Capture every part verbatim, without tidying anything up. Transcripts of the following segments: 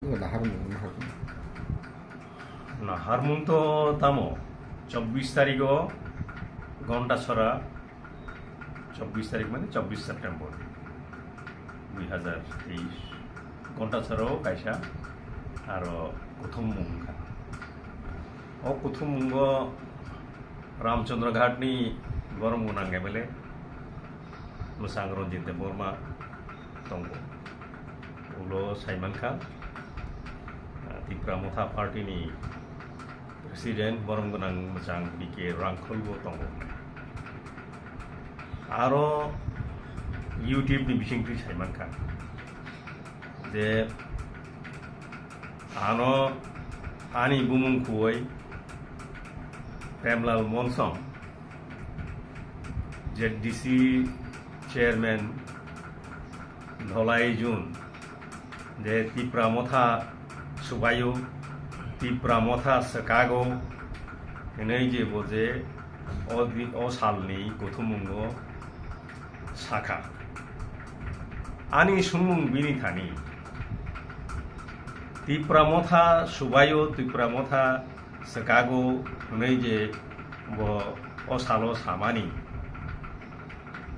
Naharmung, naharmung. Naharmung to tamo, chobbish tarigo Ghontasora, chobbish tarik mane chobbish September dui hazar teis, Ghontasora o kaisa aro kuthum mung wngkha. O kuthum mungo Ramchandra Ghat ni borom gwnang M L A mwsang Ranjit Debbarma tongo. Ulo saimankha, ah, Tipra Motha Party ni President borom gwnang mwchang B K Rangkhol bo tongo. Aro YouTube ni bisingtwi saimankha je ano ani bumung khuoi Premlal Monsom, Z D C chairman Dholai Jun, je Tipra Motha subaio, Tipra Motha swkago, hinwi je bo je o di-, o salni kuthumungo sakha. Ani sumung bini thani, Tipra Motha subaio, Tipra Motha swkago hwnwi je bo o salo samani.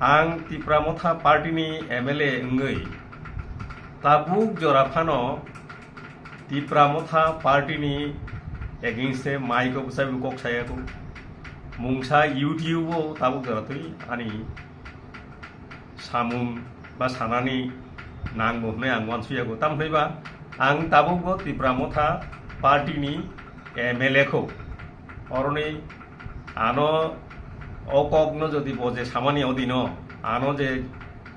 Ang Tipra Motha party ni M L A wngwi tabuk jora phano Tipra Motha party ni against e mic o bwsai bo kok saya kho. Mungsa YouTube o tabuk jora twi ani samung ba sanani nango hwnwi ang uansukya kho. Tamo hwnwi ba ang tabuk bo Tipra Motha party ni M L A kho. Oroni ano o kok no jodi bo je samani odino ano je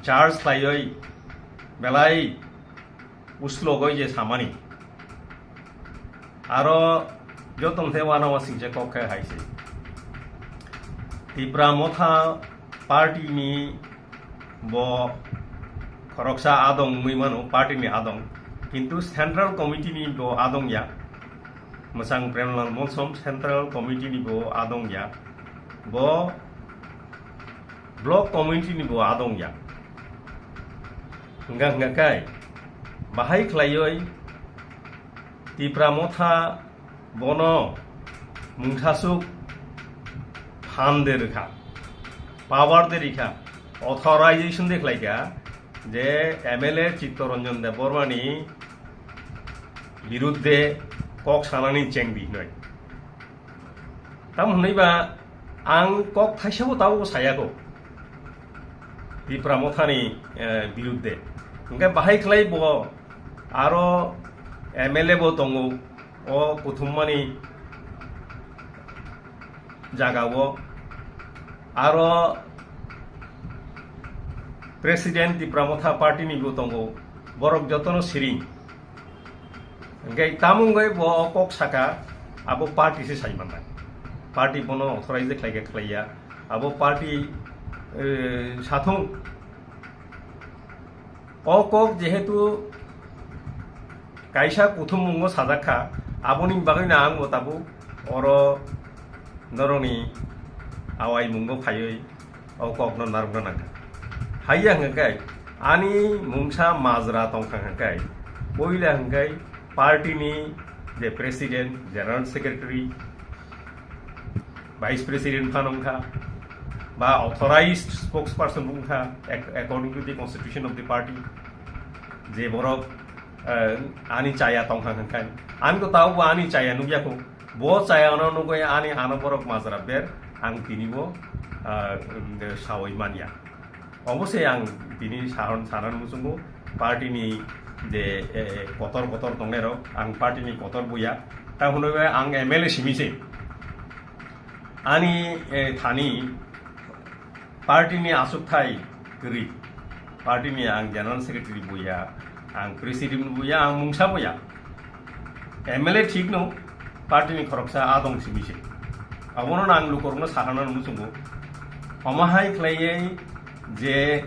charge khlaioi belai uslogoi je samani. Aro joto mthe uanama singcha kok khe hai se. Tipra Motha party ni bo khoroksa adong wngwi mano, party ni adong. Kintu Central Committee ni bo adong ya. Mwchang Premlal Monsom Central Committee ni bo adong ya. Bo Block Committee ni bo adong ya. Hwnga hwnga kai bahai khlaioi Tipra Motha bono mungsasuk phan de rwkha, power de rikha, authorization de khlaikha je M L A Chittaranjan Debbarma ni birudde kok sanani chengdi hinoi. Tamo hwnwi ba ang kok thaisabo tabuk saya kho Tipra Mothani, eh, birudde. Hwnkhe bahai khlai bo aro M L A bo tongo o kuthumani jagao. Aro President Tipra Motha party ni bo tongo. Borok jotono siring. Hwnkhe tamo wngwi bo o kok saka, abo party se sai mannai. Party bono authorize khlai khe khlai ya. Abo party, eh, sathung. O kok jehetu kaisa kuthummungo sajak kha, aboni bagwino ang bo tabuk oro norokni awai mungo phaiwi o kokno narwkna nangkha. Haiya hwnkhe ani mungsa majra tongkha hwnkhe, puila hwnkhe party ni je president, general secretary, vice president phano wngkha, ba authorized spokesperson wngkha, ac-, according to the constitution of the party, je borok, eh, ani chaya tongkha hwnkhe, ani to tabukbo ani chaya nukya kho. Bo chayano nugwi ani ano borok majra ber, ang tinibo, ah, sawi manya. Obosai ang tini sahan, sanan muchungo party ni je, eh, kotor kotor tongnai rok, ang party ni kotor buya. Ta hwnwi ang M L A simi se. Ani, eh, thani party ni aswkthai kwrwi. Party ni ang general secretary buya, ang president buya, ang mungsa buya. M L A thik no, party ni khoroksa adong simi se. Abono ang lukorokno sahana muchungo. Omo hai khlaiwi je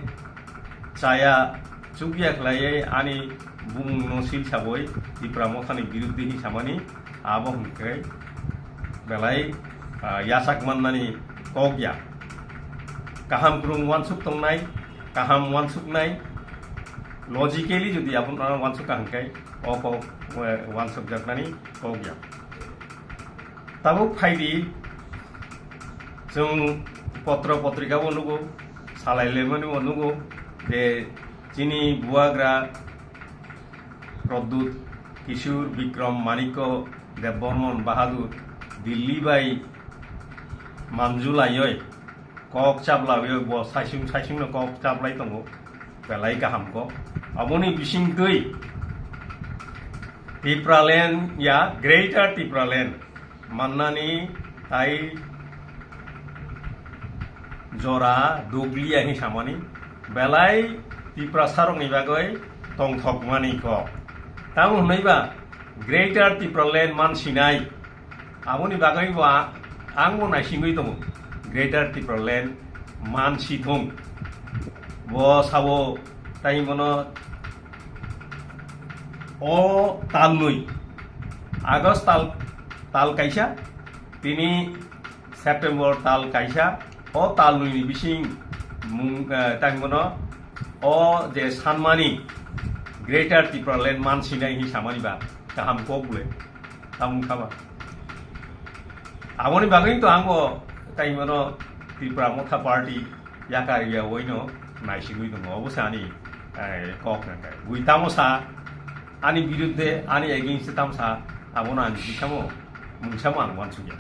chaya chukya khlaiwi ani bumungno sil sabwi Tipra Mothani biruddhe hi samani abo hwnkhe belai, ah, yasak mannani kok ya. Kaham kwrwng uansuk tongnai, kaham uansuknai, logically jodi abono uansukha hwnkhe o kok, eh, wansukjaknani kok ya. Tabuk phaidi, chwng potro potrikabo nugo, salai lemani bo nugo, je chini bubagra Pradyut Kishore Bikram Manikya Debbarman Bahadur Delhi bai manjulaioi kok chaplaioi, bo saisung saisungno kok chaplai tongo, belai kaham kok. Aboni bisingtwi Tipraland ya Greater Tipraland mannani tai jora dogliya hin samani, belai Tiprasarokni bagwi tongthokmani kok. Tamo hwnwiba Greater Tipraland mansinai, aboni bagwi bo a-, ang bo naisingwi tongo, Greater Tipraland mansithung. Bo sabo tai bono o talnwi, August tal, tal kaisa, tini September tal kaisa, o talnwi ni bising mung, eh, tai bono o je sanmani Greater Tipraland mansinai hin samani ba kaham kok bole. Tamung khaba. Aboni bagwi to ang bo tai bono Tipra Motha Party yakar ya waino naisigwi tongo. Obo se ani, eh, kok nangkha. Bui tamo sa, ani biruddhe, ani against tamo sa, abono ang bisamo, mungsamo ang wansukya.